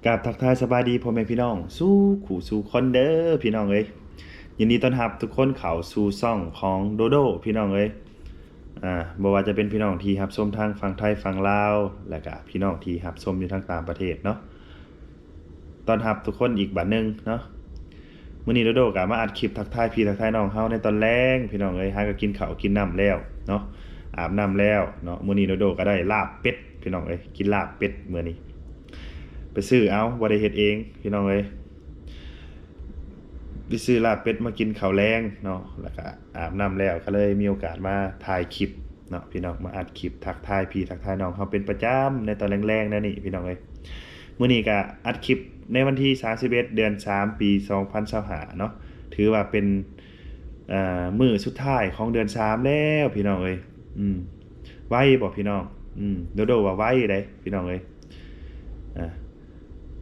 ກາບທັກທາຍສະບາຍດີພໍ່ແມ່ພີ່ນ້ອງສູ່ຄູ່ສູ່ຄົນເດີພີ່ນ້ອງເອີຍ. ຍິນດີຕ້ອນຮັບທຸກຄົນເຂົ້າສູ່ຊ່ອງຂອງໂດໂດພີ່ນ້ອງເອີຍ. ອາ ບໍ່ວ່າຈະເປັນພີ່ນ້ອງທີ່ຮັບຊົມທາງຝັ່ງໄທຝັ່ງລາວ ແລະກະພີ່ນ້ອງທີ່ຮັບຊົມຢູ່ທາງຕ່າງປະເທດເນາະ, ຕ້ອນຮັບທຸກຄົນອີກບາດໜຶ່ງເນາະ. ມື້ນີ້ໂດໂດກະມາອັດຄລິບທັກທາຍພີ່ທັກທາຍນ້ອງເຮົາໃນຕອນແລງພີ່ນ້ອງເອີຍ. ຫາກໍກິນເຂົ້າກິນນ້ຳແລ້ວເນາະ, ອາບນ້ຳແລ້ວເນາະ. ມື້ນີ້ໂດໂດກໍໄດ້ລາບເປັດພີ່ນ້ອງເອີຍ, ກິນລາບເປັດມື້ນີ້. ໄປຊື້ເອົາ, ບໍ່ໄດ້ເຮັດເອງພີ່ນ້ອງເອີຍ. ໄປຊື້ລາບເປັດມາກິນເຂົ້າແລງເນາະ, ແລ້ວກະອາບນ້ຳແລ້ວ ກໍເລີຍມີໂອກາດມາຖ່າຍຄລິບເນາະພີ່ນ້ອງ, ມາອັດຄລິບທັກທາຍພີ່ທັກທາຍນ້ອງເຮົາເປັນປະຈຳໃນຕອນແລງໆແນວນີ້ພີ່ນ້ອງເອີຍ. ມື້ນີ້ກະອັດຄລິບໃນວັນທີສາມສິບເອັດ ເດືອນສາມ ປີສອງພັນຊາວຫ້າເນາະ, ຖືວ່າເປັນ ເອີ ມື້ສຸດທ້າຍຂອງເດືອນສາມແລ້ວພີ່ນ້ອງເອີຍ. ອືມ ໄວບໍ່ພີ່ນ້ອງ? ອືມ ໂດໂດວ່າໄວເດ້ພີ່ນ້ອງເອີຍ. ອາ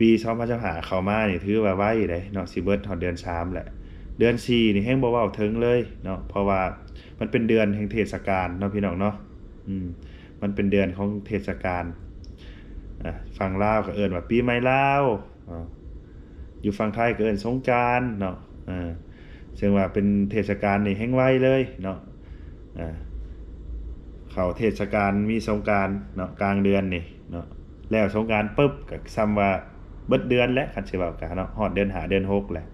ປີສອງພັນຊາວຫ້າເຂົ້າມານີ້ຖືວ່າໄວເດ້ເນາະ, ຊິເບິດຮອດເດືອນສາມແລ້ວ. ເດືອນສີ່ນີ້ແຮງບໍ່ເວົ້າເຖິງເລີຍເນາະ, ເພາະວ່າມັນເປັນເດືອນແຫ່ງເທດສະການເນາະພີ່ນ້ອງເນາະ. ອືມ ມັນເປັນເດືອນຂອງເທດສະການ. ອາ ຝັ່ງລາວກໍເອີ້ນວ່າປີໃໝ່ລາວ, ເນາະ ຢູ່ຝັ່ງໄທກໍເອີ້ນສົງການເນາະ. ເອີ ເຊິ່ງວ່າເປັນເທດສະການນີ້ແຮງໄວເລີຍເນາະ. ເອີ ເຂົ້າເທດສະການມີສົງການເນາະ ກາງເດືອນນີ້ເນາະ, ແລ້ວສົງການປຶບກໍສ່ຳວ່າເບິດເດືອນແລ້ວ ຄັນຊິເວົ້າກະເນາະ, ຮອດເດືອນຫ້າເດືອນຫົກແລ້ວ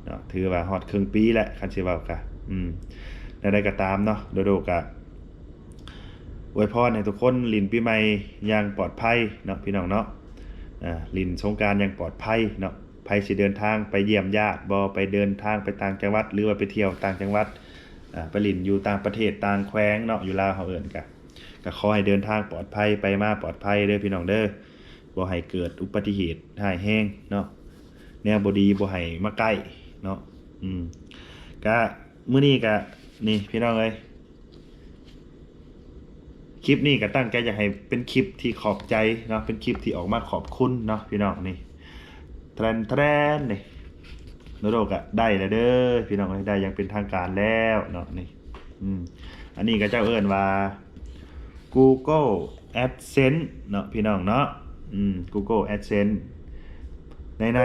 ເນາະ, ຖືວ່າຮອດເຄິ່ງປີແລ້ວ ຄັນຊິເວົ້າກະ. ອືມ ແນວໃດກໍຕາມເນາະ ໂດໂດກະ ອວຍພອນໃຫ້ທຸກຄົນຫຼິ້ນປີໃໝ່ຢ່າງປອດໄພເນາະພີ່ນ້ອງເນາະ. ອາ ຫຼິ້ນສົງການຢ່າງປອດໄພເນາະ. ໃຜຊິເດີນທາງໄປຢ້ຽມຍາດບໍ ໄປເດີນທາງໄປຕ່າງຈັງຫວັດ ຫຼືວ່າໄປທ່ຽວຕ່າງຈັງຫວັດ, ອາ ໄປຫຼິ້ນຢູ່ຕ່າງປະເທດຕ່າງແຂວງເນາະ, ຢູ່ລາວເຮົາເອີ້ນກະ ກະຂໍໃຫ້ເດີນທາງປອດໄພ ໄປມາປອດໄພເດີພີ່ນ້ອງເດີ. ບໍ່ໃຫ້ເກີດອຸບັດຕິເຫດຮ້າຍແຮງເນາະ, ແນວບໍ່ດີບໍ່ໃຫ້ມາໃກ້ເນາະ. ອືມ ກະມື້ນີ້ກະນີ້ພີ່ນ້ອງເອີຍ, ຄລິບນີ້ກໍຕັ້ງໃຈຢາກໃຫ້ເປັນຄລິບທີ່ຂອບໃຈເນາະ, ເປັນຄລິບທີ່ອອກມາຂອບຄຸນເນາະພີ່ນ້ອງ. ນີ້ ແທຣນ ແທຣນ ນີ້ ໂດໂດກໍໄດ້ແລ້ວເດີພີ່ນ້ອງເອີຍ, ໄດ້ຢ່າງເປັນທາງການແລ້ວເນາະ. ນີ້ ອືມ ອັນນີ້ເຂົາເຈົ້າເອີ້ນວ່າ Google AdSense ເນາະພີ່ນ້ອງເນາະ. ອືມ Google AdSense ໃນ ໃນ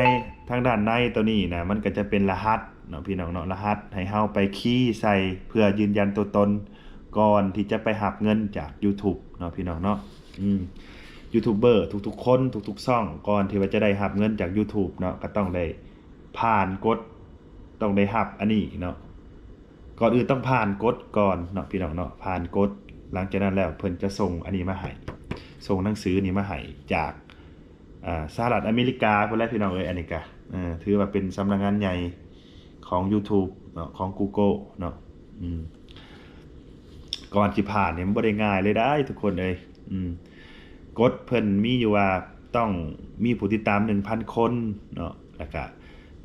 ທາງດ້ານໃນໂຕນີ້ນະ ມັນກໍຈະເປັນລະຫັດເນາະພີ່ນ້ອງເນາະ, ລະຫັດໃຫ້ເຮົາໄປຄີໃສ່ເພື່ອຢືນຢັນຕົວຕົນ ກ່ອນທີ່ຈະໄປຮັບເງິນຈາກ YouTube ເນາະພີ່ນ້ອງເນາະ. ອືມ YouTuber ທຸກໆຄົນ ທຸກໆຊ່ອງ ກ່ອນທີ່ວ່າຈະໄດ້ຮັບເງິນຈາກ YouTube ເນາະ ກໍຕ້ອງໄດ້ຜ່ານກົດ ຕ້ອງໄດ້ຮັບອັນນີ້ເນາະ. ກ່ອນອື່ນຕ້ອງຜ່ານກົດກ່ອນເນາະພີ່ນ້ອງເນາະ, ຜ່ານກົດ. ຫຼັງຈາກນັ້ນແລ້ວເພິ່ນຈະສົ່ງອັນນີ້ມາໃຫ້, ສົ່ງໜັງສືນີ້ມາໃຫ້ຈາກ ອາ ສະຫະລັດອາເມລິກາພຸ້ນແຫຼະພີ່ນ້ອງເອີຍ. ອັນນີ້ກະ ເອີ ຖືວ່າເປັນສຳນັກງານໃຫຍ່ຂອງ YouTube ເນາະ, ຂອງ Google ເນາະ. ອືມ ກ່ອນຊິຜ່ານນີ້ມັນບໍ່ໄດ້ງ່າຍເລີຍເດ້ທຸກຄົນເອີຍ. ອືມ ກົດເພິ່ນມີຢູ່ວ່າຕ້ອງມີຜູ້ຕິດຕາມໜຶ່ງພັນຄົນເນາະ, ແລ້ວກະ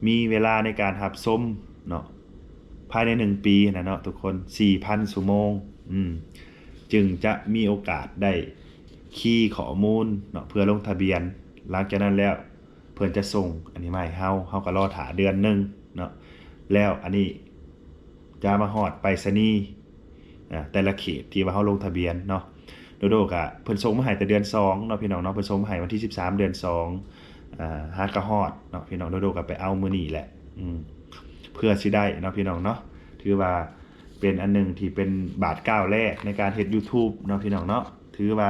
ມີເວລາໃນການຮັບຊົມເນາະ ພາຍໃນໜຶ່ງປີຫັ້ນນະເນາະທຸກຄົນ, ສີ່ພັນຊົ່ວໂມງ ອືມ ຈຶ່ງຈະມີໂອກາດໄດ້ຄີຂໍ້ມູນເນາະ ເພື່ອລົງທະບຽນ. ຫຼັງຈາກນັ້ນແລ້ວ ເພິ່ນຈະສົ່ງອັນນີ້ມາໃຫ້ເຮົາ, ເຮົາກໍລໍຖ້າເດືອນໜຶ່ງເນາະ. ແລ້ວອັນນີ້ຈະມາຮອດໄປສະນີ ອາ ແຕ່ລະເຂດທີ່ວ່າເຮົາລົງທະບຽນເນາະ. ໂດໂດກະເພິ່ນສົ່ງມາໃຫ້ແຕ່ເດືອນສອງເນາະພີ່ນ້ອງເນາະ, ເພິ່ນສົ່ງມາໃຫ້ວັນທີສິບສາມ ເດືອນສອງ ອາ ຫາກະຮອດເນາະພີ່ນ້ອງ. ໂດໂດກະໄປເອົາມື້ນີ້ແຫຼະ ອືມ ເພື່ອຊິໄດ້ເນາະພີ່ນ້ອງເນາະ. ຖືວ່າເປັນອັນໜຶ່ງທີ່ເປັນບາດກ້າວແລກໃນການເຮັດ YouTube ເນາະພີ່ນ້ອງເນາະ, ຖືວ່າ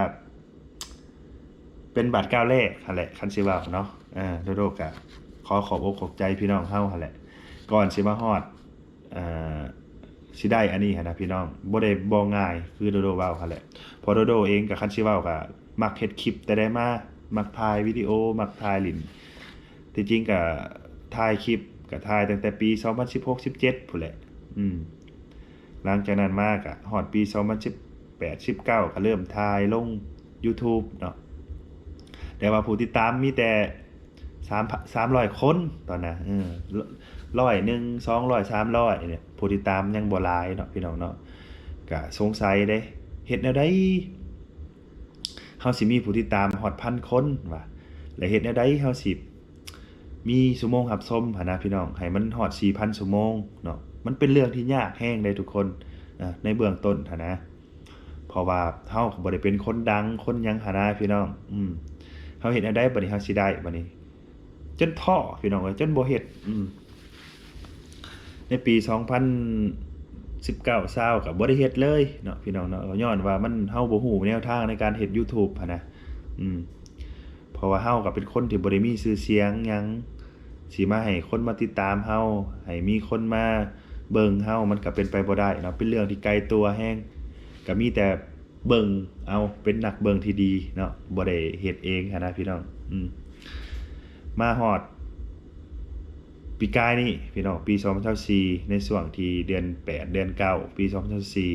ເປັນບາດກ້າວແລກຫັ້ນແຫຼະ ຄັນຊິເວົ້າເນາະ. ເອີ ໂດໂດກະຂໍຂອບອົກຂອບໃຈພີ່ນ້ອງເຮົາຫັ້ນແຫຼະ ກ່ອນຊິມາຮອດ ເອີ ຊິໄດ້ອັນນີ້ຫັ້ນນະພີ່ນ້ອງ, ບໍ່ໄດ້ ບໍ່ງ່າຍຄືໂດໂດເວົ້າຫັ້ນແຫຼະ. ເພາະໂດໂດເອງກະ ຄັນຊິເວົ້າກະມັກເຮັດຄລິບແຕ່ໃດມາ, ມັກຖ່າຍວິດີໂອ, ມັກຖ່າຍຫຼິ້ນ. ທີ່ຈິງກະຖ່າຍຄລິບ ກະຖ່າຍຕັ້ງແຕ່ປີສອງພັນສິບຫົກ ສິບເຈັດພຸ້ນແຫຼະ. ອືມ ຫຼັງຈາກນັ້ນມາກະຮອດປີສອງພັນສິບແປດ ສິບເກົ້າ ກະເລີ່ມຖ່າຍລົງ YouTube ເນາະ, ແຕ່ວ່າຜູ້ຕິດຕາມມີແຕ່ສາມ ສາມຮ້ອຍຄົນຕອນນັ້ນ, ເອີ ຮ້ອຍໜຶ່ງ ສອງຮ້ອຍ ສາມຮ້ອຍນີ້ແຫຼະ, ຜູ້ຕິດຕາມຍັງບໍ່ຫຼາຍເນາະ ພີ່ນ້ອງເນາະ. ກະສົງໄສເດ້ ເຮັດແນວໃດ ເຮົາຊິມີຜູ້ຕິດຕາມຮອດພັນຄົນວ່າ ແລະ ເຮັດແນວໃດເຮົາຊິມີຊົ່ວໂມງຮັບຊົມຫັ້ນນະພີ່ນ້ອງ ໃຫ້ມັນຮອດສີ່ພັນຊົ່ວໂມງເນາະ. ມັນເປັນເລື່ອງທີ່ຍາກແຮງເດ້ທຸກຄົນ ອາ ໃນເບື້ອງຕົ້ນຫັ້ນນະ, ເພາະວ່າເຮົາກໍບໍ່ໄດ້ເປັນຄົນດັງຄົນຫຍັງຫັ້ນນະພີ່ນ້ອງ. ອືມ ເຮົາເຮັດແນວໃດບັດນີ້ ເຮົາຊິໄດ້ບັດນີ້ ຈົນທໍ້ພີ່ນ້ອງເອີຍ ຈົນບໍ່ເຮັດ ອືມ ໃນປີສອງພັນສິບເກົ້າ ຊາວ ກໍບໍ່ໄດ້ເຮັດເລີຍເນາະ ພີ່ນ້ອງເນາະ ກໍຍ້ອນວ່າມັນ ເຮົາບໍ່ຮູ້ແນວທາງໃນການເຮັດ YouTube ຫັ້ນນະ ອືມ ເພາະວ່າເຮົາກໍເປັນຄົນທີ່ບໍ່ໄດ້ມີຊື່ສຽງຫຍັງ ຊິມາໃຫ້ຄົນມາຕິດຕາມເຮົາ ໃຫ້ມີຄົນມາເບິ່ງເຮົາ ມັນກໍເປັນໄປບໍ່ໄດ້ເນາະ ເປັນເລື່ອງທີ່ໄກຕົວແຮງ ກໍມີແຕ່ ເບິ່ງເອົາ ເປັນນັກເບິ່ງທີ່ດີເນາະ ບໍ່ໄດ້ເຮັດເອງຫັ້ນນະພີ່ນ້ອງ ອືມ ມາຮອດປີກາຍນີ້ພີ່ນ້ອງ ປີສອງພັນຊາວສີ່ ໃນຊ່ວງທີ່ເດືອນແປດ ເດືອນເກົ້າ ປີສອງພັນຊາວສີ່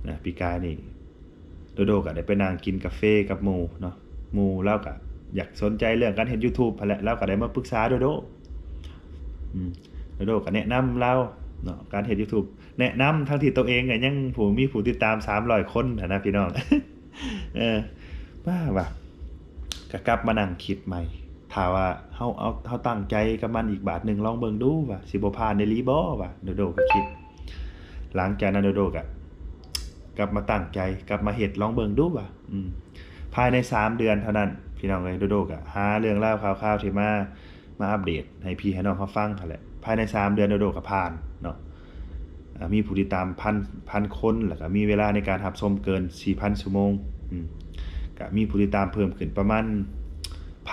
ນະ ປີກາຍນີ້ ໂດໂດກໍໄດ້ໄປນັ່ງກິນກາເຟກັບໝູ່ເນາະ ໝູ່ລາວກໍຢາກສົນໃຈເລື່ອງການເຮັດ YouTube ຫັ້ນແຫຼະ ລາວກໍໄດ້ມາປຶກສາໂດໂດ ອືມ ໂດໂດກໍແນະນຳລາວເນາະ ການເຮັດ YouTube ແນະນຳ ທັງທີ່ໂຕເອງກໍຍັງຜູ້ ມີຜູ້ຕິດຕາມສາມຮ້ອຍຄົນຫັ້ນນະພີ່ນ້ອງ ເອີ ວ່າ ວ່າ ກໍກັບມານັ່ງຄິດໃໝ່ ຖ້າວ່າເຮົາເອົາ ເຮົາຕັ້ງໃຈກັບມັນອີກບາດໜຶ່ງ ລອງເບິ່ງດູວ່າ ຊິບໍ່ຜ່ານອີ່ຫຼີບໍ່ວ່າ ໂດໂດກໍຄິດ ຫຼັງຈາກນັ້ນໂດໂດກໍກັບມາຕັ້ງໃຈ ກັບມາເຮັດ ລອງເບິ່ງດູວ່າ ອືມ ພາຍໃນສາມເດືອນເທົ່ານັ້ນ ພີ່ນ້ອງເອີຍ ໂດໂດກໍຫາເລື່ອງລາວຂ່າວໆທີ່ມາ ມາອັບເດດໃຫ້ພີ່ໃຫ້ນ້ອງເຮົາຟັງຫັ້ນແຫຼະ ພາຍໃນສາມເດືອນໂດໂດກໍຜ່ານເນາະ ອ່າ ມີຜູ້ຕິດຕາມພັນ ພັນຄົນ ແລ້ວກໍມີເວລາໃນການຮັບຊົມເກີນສີ່ພັນຊົ່ວໂມງ ອືມ ກໍມີຜູ້ຕິດຕາມເພີ່ມຂຶ້ນປະມານ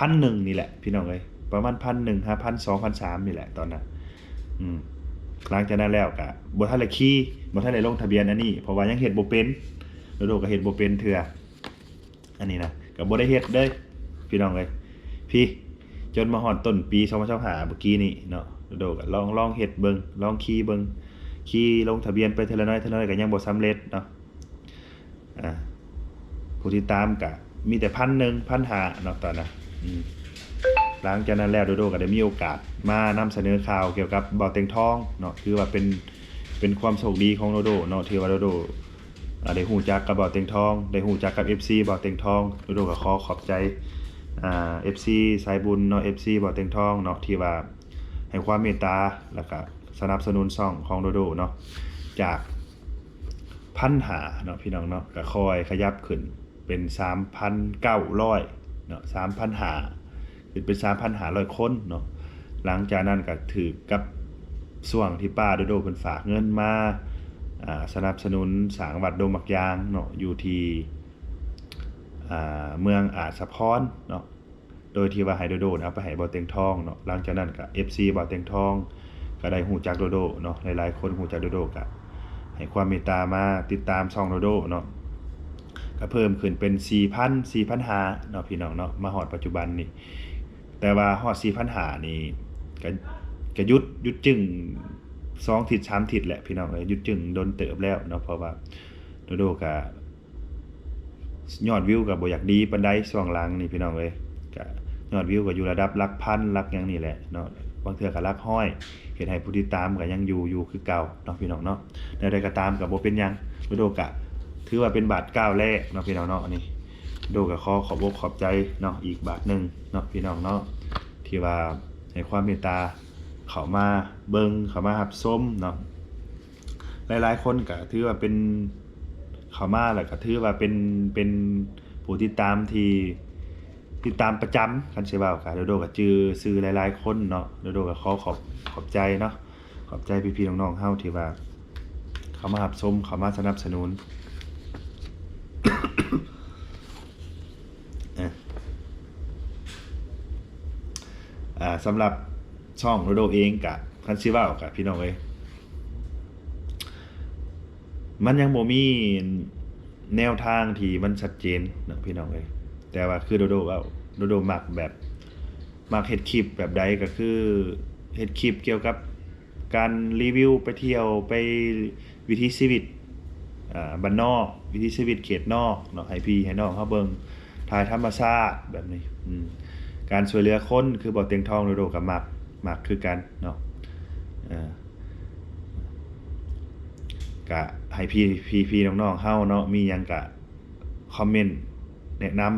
ພັນໜຶ່ງນີ້ແຫຼະ ພີ່ນ້ອງເອີຍ ປະມານພັນໜຶ່ງ ຫາພັນສອງ ພັນສາມນີ້ແຫຼະຕອນນັ້ນ ອືມ ຫຼັງຈາກນັ້ນແລ້ວກໍບໍ່ທັນໄດ້ຂີ່ ບໍ່ທັນໄດ້ລົງທະບຽນອັນນີ້ ເພາະວ່າຍັງເຮັດບໍ່ເປັນ ໂດໂດກໍເຮັດບໍ່ເປັນເທື່ອ ອັນນີ້ນະ ກໍບໍ່ໄດ້ເຮັດເລີຍພີ່ນ້ອງເອີຍ ພີ້ ຈົນມາຮອດຕົ້ນປີສອງພັນຊາວຫ້າ ເມື່ອກີ້ນີ້ເນາະ ໂດໂດກໍລອງ ລອງເຮັດເບິ່ງ ລອງຂີ່ເບິ່ງ ຂີ່ລົງທະບຽນໄປເທື່ອລະໜ້ອຍ ເທື່ອລະໜ້ອຍ ກໍຍັງບໍ່ສຳເລັດເນາະ ອ່າ ຜູ້ຕິດຕາມກໍມີແຕ່ພັນໜຶ່ງ ພັນຫ້າເນາະຕອນນັ້ນ ອືມ ຫຼັງຈາກນັ້ນແລ້ວ ໂດໂດກໍໄດ້ມີໂອກາດມານຳສະເໜີຂ່າວກ່ຽວກັບບ່າວເຕັງທອງເນາະ ຖືວ່າເປັນ ເປັນຄວາມໂຊກດີຂອງໂດໂດເນາະ ທີ່ວ່າໂດໂດ ອ່າ ໄດ້ຮູ້ຈັກກັບບ່າວເຕັງທອງ ໄດ້ຮູ້ຈັກກັບເອັຟຊີບ່າວເຕັງທອງ ໂດໂດກໍຂໍຂອບໃຈ ອ່າ ເອັຟຊີສາຍບຸນເນາະ ເອັຟຊີບ່າວເຕັງທອງເນາະ ທີ່ວ່າໃຫ້ຄວາມເມດຕາ ແລ້ວກໍສະໜັບສະໜູນຊ່ອງຂອງໂດໂດເນາະ ຈາກພັນຫ້າເນາະ ພີ່ນ້ອງເນາະ ກໍຄ່ອຍຂະຫຍັບຂຶ້ນເປັນສາມພັນເກົ້າຮ້ອຍເນາະ ສາມພັນຫ້າ ຂຶ້ນເປັນສາມພັນຫ້າຮ້ອຍຄົນເນາະ ຫຼັງຈາກນັ້ນກໍຖືກກັບຊ່ວງທີ່ປ້າໂດໂດເພິ່ນຝາກເງິນມາ ອ່າ ສະໜັບສະໜູນສ້າງວັດດົງໝາກຢາງເນາະ ຢູ່ທີ່ ອ່າ ເມືອງອາດສະພອນເນາະ ໂດຍທີ່ວ່າໃຫ້ໂດໂດເອົາໄປໃຫ້ບ່າວເຕັງທອງເນາະ ຫຼັງຈາກນັ້ນກໍເອັຟຊີບ່າວເຕັງທອງ ກໍໄດ້ຮູ້ຈັກໂດໂດເນາະ ຫຼາຍໆຄົນຮູ້ຈັກໂດໂດ ກໍໃຫ້ຄວາມເມດຕາມາຕິດຕາມຊ່ອງໂດໂດເນາະ ກໍເພີ່ມຂຶ້ນເປັນສີ່ພັນ ສີ່ພັນຫ້າເນາະ ພີ່ນ້ອງເນາະ ມາຮອດປັດຈຸບັນນີ້ ແຕ່ວ່າຮອດສີ່ພັນຫ້ານີ້ ກະ ກະຢຸດ ຢຸດຈຶ້ງສອງທິດສາມທິດແຫຼະພີ່ນ້ອງເອີຍ ຢຸດຈຶ້ງດົນເຕີບແລ້ວເນາະ ເພາະວ່າໂດໂດກະຍອດວິວກະບໍ່ຢາກດີປານໃດຊ່ວງຫຼັງນີ້ພີ່ນ້ອງເອີຍ ກະຍອດວິວກະຢູ່ລະດັບຫຼັກພັນຫຼັກຫຍັງນີ້ແຫຼະເນາະ ບາງເທື່ອກະຫຼັກຮ້ອຍ ເຮັດໃຫ້ຜູ້ຕິດຕາມກະຍັງຢູ່ ຢູ່ຄືເກົ່າເນາະພີ່ນ້ອງເນາະ ແນວໃດກະຕາມກະບໍ່ເປັນຫຍັງ ໂດໂດກະຖືວ່າເປັນບາດກ້າວແລກເນາະພີ່ນ້ອງເນາະ ອັນນີ້ ໂດກະຂໍຂອບອົກຂອບໃຈເນາະ ອີກບາດໜຶ່ງເນາະພີ່ນ້ອງເນາະ ທີ່ວ່າໃຫ້ຄວາມເມດຕາເຂົ້າມາເບິ່ງ ເຂົ້າມາຮັບຊົມເນາະ ຫຼາຍໆຄົນກະຖືວ່າເປັນ ເຂົ້າມາແລ້ວກະຖືວ່າເປັນ ເປັນຜູ້ຕິດຕາມທີ່ຕິດຕາມປະຈຳ ຄັນຊິເວົ້າກະ ໂດໂດກະຈື່ຊື່ຫຼາຍໆຄົນເນາະ ໂດໂດກະຂໍຂອບ ຂອບໃຈເນາະ ຂອບໃຈພີ່ໆນ້ອງໆເຮົາທີ່ວ່າເຂົ້າມາຮັບຊົມ ເຂົ້າມາສະໜັບສະໜູນ ເອີ ອ່າ ສຳລັບຊ່ອງໂດໂດເອງກະ ຄັນຊິເວົ້າກະ ພີ່ນ້ອງເອີຍ ມັນຍັງບໍ່ມີແນວທາງທີ່ມັນຊັດເຈນເນາະ ພີ່ນ້ອງເອີຍ ແຕ່ວ່າຄືໂດໂດເວົ້າ ໂດໂດມັກແບບ ມັກເຮັດຄລິບແບບໃດ ກໍຄືເຮັດຄລິບກ່ຽວກັບການຣີວິວໄປທ່ຽວ ໄປວິຖີຊີວິດ ອ່າ ບ້ານນອກ ວິຖີຊີວິດເຂດນອກເນາະ ໃຫ້ພີ່ໃຫ້ນ້ອງເຮົາເບິ່ງ ຖ່າຍທຳມະຊາດແບບນີ້ ອືມ ການຊ່ວຍເຫຼືອຄົນ ຄືບ່າວເຕັງທອງ ໂດໂດກໍມັກ ມັກຄືກັນເນາະ ເອີ ກະໃຫ້ພີ່ ພີ່ໆນ້ອງໆເຮົາເນາະ ມີຫຍັງກະ ຄອມເມັນແນະນຳ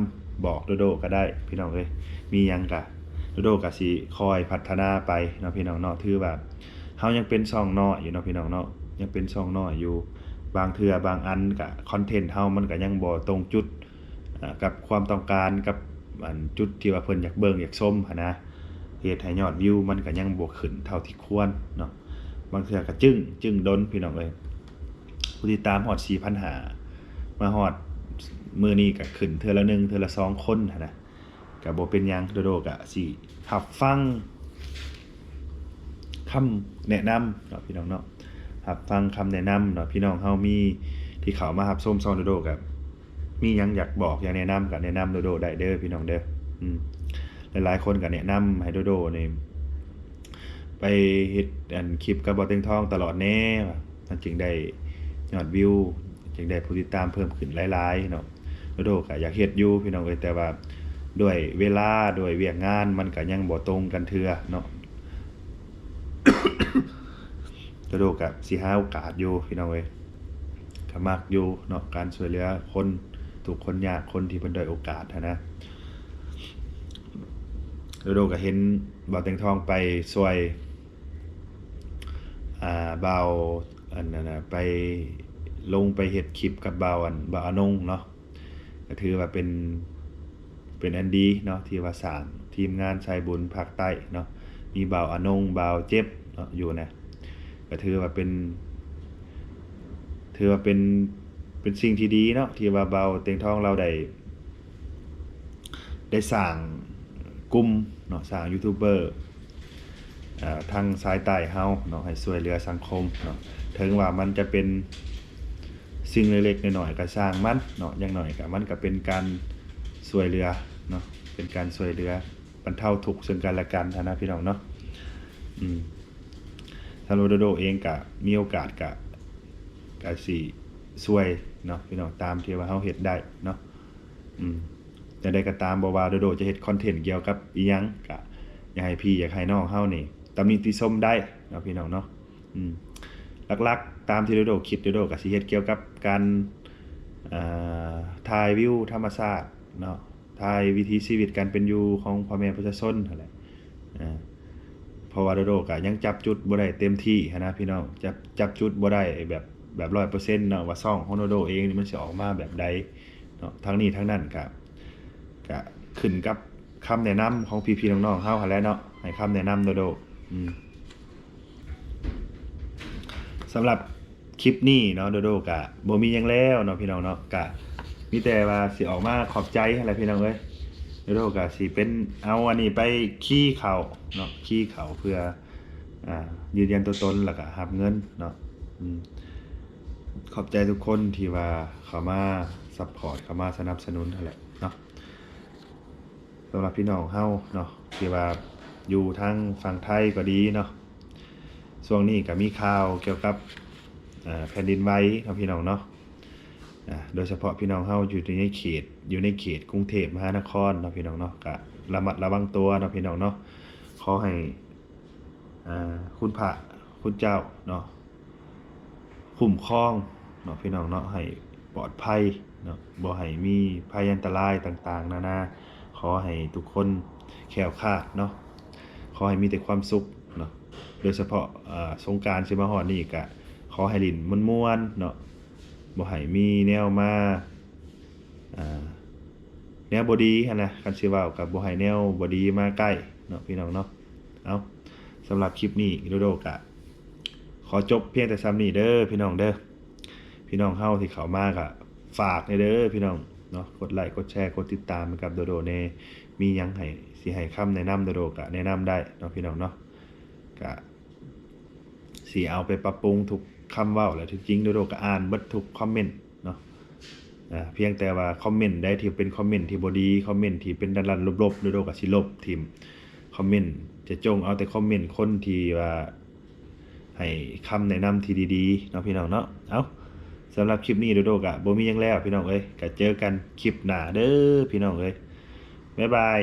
ບອກໂດໂດກໍໄດ້ພີ່ນ້ອງເອີຍ ມີຫຍັງກະໂດໂດກະຊິຄອຍພັດທະນາໄປເນາະພີ່ນ້ອງເນາະ ຖືວ່າເຮົາຍັງເປັນຊ່ອງນ້ອຍຢູ່ເນາະພີ່ນ້ອງເນາະ ຍັງເປັນຊ່ອງນ້ອຍຢູ່ ບາງເທື່ອບາງອັນກະຄອນເທັນເຮົາມັນກະຍັງບໍ່ຕົງຈຸດ ອ່າ ກັບຄວາມຕ້ອງການ ກັບອັນຈຸດທີ່ວ່າເພິ່ນຢາກເບິ່ງຢາກຊົມຫັ້ນນະ ເຮັດໃຫ້ຍອດວິວມັນກໍຍັງບໍ່ຂຶ້ນເທົ່າທີ່ຄວນເນາະ. ບາງເທື່ອກໍຈຶ່ງ ຈຶ່ງດົນພີ່ນ້ອງເອີຍ, ຜູ້ຕິດຕາມຮອດສີ່ພັນຫ້າ ມາຮອດມື້ນີ້ກໍຂຶ້ນເທື່ອລະໜຶ່ງ ເທື່ອລະສອງຄົນຫັ້ນນະ. ກໍບໍ່ເປັນຫຍັງ, ໂດໂດກໍຊິຮັບຟັງຄຳແນະນຳເນາະ ພີ່ນ້ອງເນາະ, ຮັບຟັງຄຳແນະນຳເນາະ. ພີ່ນ້ອງເຮົາມີທີ່ເຂົ້າມາຮັບຊົມຊ່ອງໂດໂດ ກໍມີຫຍັງຢາກບອກ ຢາກແນະນຳ ກໍແນະນຳໂດໂດໄດ້ເດີ ພີ່ນ້ອງເດີ. ອືມ ຫຼາຍໆຄົນກໍແນະນຳໃຫ້ໂດໂດນີ້ ໄປເຮັດອັນຄລິບກັບບ່າວເຕັງທອງຕະຫຼອດແດ່ ວ່າມັນຈຶ່ງໄດ້ຍອດວິວ ຈຶ່ງໄດ້ຜູ້ຕິດຕາມເພີ່ມຂຶ້ນຫຼາຍໆເນາະ. ໂດໂດກໍຢາກເຮັດຢູ່ພີ່ນ້ອງເອີຍ, ແຕ່ວ່າດ້ວຍເວລາ ດ້ວຍວຽກງານ ມັນກໍຍັງບໍ່ຕົງກັນເທື່ອເນາະ. ໂດໂດກໍຊິຫາໂອກາດຢູ່ພີ່ນ້ອງເອີຍ, ກໍມັກຢູ່ເນາະ ການຊ່ວຍເຫຼືອຄົນທຸກຄົນຍາກ ຄົນທີ່ເພິ່ນດ້ອຍໂອກາດຫັ້ນນະ. ໂດໂດກໍເຫັນບ່າວເຕັງທອງໄປຊ່ວຍ ອ່າ ບ່າວ ອັນນັ້ນນະ ໄປລົງໄປເຮັດຄລິບກັບບ່າວ ອັນ ບ່າວອານົງເນາະ, ກໍຖືວ່າເປັນ ເປັນອັນດີເນາະ ທີ່ວ່າສ້າງທີມງານສາຍບຸນພາກໃຕ້ເນາະ, ມີບ່າວອານົງ ບ່າວເຈັບເນາະຢູ່ນະ, ກໍຖືວ່າເປັນ ຖືວ່າເປັນ ເປັນສິ່ງທີ່ດີເນາະ ທີ່ວ່າບ່າວເຕັງທອງລາວໄດ້ ໄດ້ສ້າງກຸ່ມເນາະ ສ້າງຢູທູບເບີ ເອີ ທາງສາຍໃຕ້ເຮົາເນາະ ໃຫ້ຊ່ວຍເຫຼືອສັງຄົມເນາະ. ເຖິງວ່າມັນຈະເປັນສິ່ງເລັກໆນ້ອຍໆກໍຊ່າງມັນເນາະ, ຢ່າງໜ້ອຍກໍມັນກໍເປັນການຊ່ວຍເຫຼືອເນາະ, ເປັນການຊ່ວຍເຫຼືອບັນເທົາທຸກເຊິ່ງກັນແລະກັນຫັ້ນນະ ພີ່ນ້ອງເນາະ. ອືມ ສຳລັບໂດໂດເອງກະມີໂອກາດກະ ກະຊິຊ່ວຍເນາະ ພີ່ນ້ອງ, ຕາມທີ່ວ່າເຮົາເຮັດໄດ້ເນາະ. ອືມ ແນວໃດກໍຕາມ ບໍ່ວ່າໂດໂດຈະເຮັດຄອນເທັນກ່ຽວກັບອີ່ຫຍັງ ກະຢາກໃຫ້ພີ່ຢາກໃຫ້ນ້ອງເຮົານີ້ຕຳນິຕິຊົມໄດ້ເນາະ ພີ່ນ້ອງເນາະ. ອືມ ຫຼັກໆ ຕາມທີ່ໂດໂດຄິດ ໂດໂດກໍຊິເຮັດກ່ຽວກັບການ ເອີ ຖ່າຍວິວທຳມະຊາດເນາະ, ຖ່າຍວິຖີຊີວິດການເປັນຢູ່ຂອງພໍ່ແມ່ປະຊາຊົນຫັ້ນແຫຼະ. ເອີ ເພາະວ່າໂດໂດກໍຍັງຈັບຈຸດບໍ່ໄດ້ເຕັມທີ່ຫັ້ນນະ ພີ່ນ້ອງ, ຈັບ ຈັບຈຸດບໍ່ໄດ້ແບບ ແບບຮ້ອຍເປີເຊັນເນາະ ວ່າຊ່ອງຂອງໂດໂດເອງນີ້ມັນຊິອອກມາແບບໃດເນາະ. ທັງນີ້ທັງນັ້ນກໍ ກໍຂຶ້ນກັບຄຳແນະນຳຂອງພີ່ໆນ້ອງໆເຮົາຫັ້ນແຫຼະເນາະ, ໃຫ້ຄຳແນະນຳໂດໂດ. ອືມ ສຳລັບຄລິບນີ້ເນາະ ໂດໂດກະບໍ່ມີຫຍັງແລ້ວເນາະ ພີ່ນ້ອງເນາະ, ກະມີແຕ່ວ່າຊິອອກມາຂອບໃຈຫັ້ນແຫຼະ ພີ່ນ້ອງເອີຍ. ໂດໂດກະຊິເປັນ ເອົາອັນນີ້ໄປຄີເຂົ້າເນາະ, ຄີເຂົ້າເພື່ອ ອ່າ ຢືນຢັນຕົວຕົນ ແລ້ວກະຮັບເງິນເນາະ. ອືມ ຂອບໃຈທຸກຄົນທີ່ວ່າເຂົ້າມາຊັບພອດ ເຂົ້າມາສະໜັບສະໜູນຫັ້ນແຫຼະເນາະ. ສຳລັບພີ່ນ້ອງເຮົາເນາະ ທີ່ວ່າຢູ່ທາງຝັ່ງໄທກໍດີເນາະ, ຊ່ວງນີ້ກໍມີຂ່າວກ່ຽວກັບ ເອີ ແຜ່ນດິນໄຫວເນາະ ພີ່ນ້ອງເນາະ. ອາ ໂດຍສະເພາະພີ່ນ້ອງເຮົາຢູ່ໃນເຂດ ຢູ່ໃນເຂດກຸງເທບມະຫານະຄອນເນາະ ພີ່ນ້ອງເນາະ, ກໍລະມັດລະວັງຕົວເນາະ ພີ່ນ້ອງເນາະ. ຂໍໃຫ້ ອາ ຄຸນພະຄຸນເຈົ້າເນາະ ຄຸ້ມຄອງເນາະ ພີ່ນ້ອງເນາະ, ໃຫ້ປອດໄພເນາະ, ບໍ່ໃຫ້ມີໄພອັນຕະລາຍຕ່າງໆນານາ. ຂໍໃຫ້ທຸກຄົນແຄ້ວຄາດເນາະ, ຂໍໃຫ້ມີແຕ່ຄວາມສຸກເນາະ. ໂດຍສະເພາະ ອາ ສົງການຊິມາຮອດນີ້ ກະຂໍໃຫ້ຫຼິ້ນມ່ວນໆເນາະ, ບໍ່ໃຫ້ມີແນວມາ ອາ ແນວບໍ່ດີຫັ້ນນະ, ຄັນຊິເວົ້າກໍບໍ່ໃຫ້ແນວບໍ່ດີມາໃກ້ເນາະ ພີ່ນ້ອງເນາະ. ເອົາ ສຳລັບຄລິບນີ້ ໂດໂດກະຂໍຈົບພຽງແຕ່ສ່ຳນີ້ເດີ ພີ່ນ້ອງເດີ. ພີ່ນ້ອງເຮົາທີ່ເຂົ້າມາກະຝາກແດ່ເດີ ພີ່ນ້ອງເນາະ, ກົດໄລ ກົດແຊ ກົດຕິດຕາມໃຫ້ກັບໂດໂດແດ່. ມີຫຍັງໃຫ້ ຊິໃຫ້ຄຳແນະນຳໂດໂດກະແນະນຳໄດ້ເນາະ ພີ່ນ້ອງເນາະ. ກະ ຊິເອົາໄປປັບປຸງທຸກຄຳເວົ້າ ແລະ ທີ່ຈິງໂດໂດກໍອ່ານເບິດທຸກຄອມເມັນເນາະ. ອາ ພຽງແຕ່ວ່າຄອມເມັນໃດທີ່ເປັນຄອມເມັນທີ່ບໍ່ດີ ຄອມເມັນທີ່ເປັນດັນໆລົບໆ ໂດໂດກໍຊິລົບຖິ້ມ. ຄອມເມັນ ຈະຈົ່ງເອົາແຕ່ຄອມເມັນຄົນທີ່ວ່າໃຫ້ຄຳແນະນຳທີ່ດີໆເນາະ ພີ່ນ້ອງເນາະ. ເອົາ ສຳລັບຄລິບນີ້ໂດໂດກໍບໍ່ມີຫຍັງແລ້ວ ພີ່ນ້ອງເອີຍ, ກໍເຈີກັນຄລິບໜ້າເດີ ພີ່ນ້ອງເອີຍ. ບາຍບາຍ.